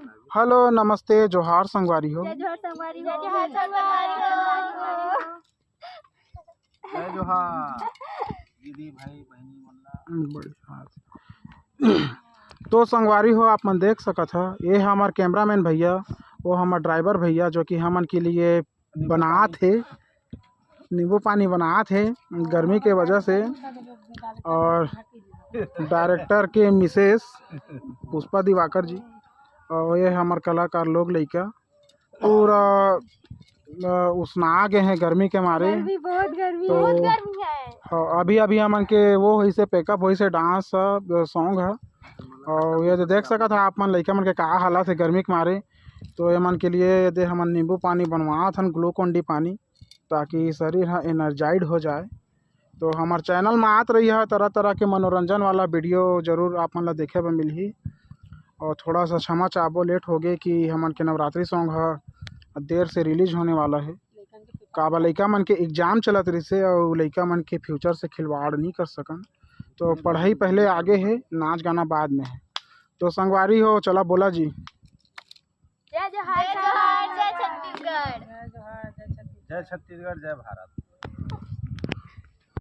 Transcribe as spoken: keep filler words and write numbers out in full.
Hello, नमस्ते, जोहार संगवारी हो। जय जोहार संगवारी हो। जय जोहार संगवारी हो। जय जोहार दीदी भाई बहनी मन ला। बड़ी बात। तो संगवारी हो, आप मन देख सकत ह, ये हमर कैमरामैन भैया, वो हमर ड्राइवर भैया, जो कि हमन के लिए बनात हे, नींबू पानी बनात हे गर्मी के वजह से। और डायरेक्टर के मिसेस पुष्पा दिवाकर जी, और ये हमर कलाकार लोग लइका पूरा अ, उसना गे हे गर्मी के मारे। गर्मी, बहुत गर्मी तो है। बहुत गर्मी है। हाँ, अभी अभी हमन के वो होई से पैकअप होई से डांस सॉन्ग ह। और ये तो देख सकत ह आप मन, लइका मन के का हालत हे गर्मी के मारे। तो ये मन के लिए ये दे हमन नींबू पानी बनवात हन, ग्लूकोन डी पानी, ताकि शरीर ह एनर्जाइड हो जाए। तो हमर चैनल में आत रही है तरह तरह के मनोरंजन वाला वीडियो, जरूर आप मन ला देखे बर मिलही। और थोड़ा सा क्षमा चाहबो, लेट हो गए कि हमन के नवरात्रि सॉन्ग ह देर से रिलीज होने वाला है। काबर लइका मन के एग्जाम चलत रहिसे और लइका मन के फ्यूचर से खिलवाड़ नहीं कर सकन। तो पढ़ाई पहले आगे है, नाच गाना बाद में है। तो संगवारी हो, चला बोला जी। जय जोहार, जय जोहार, जय छत्तीसगढ़। जय छत्तीसगढ़, जय भारत।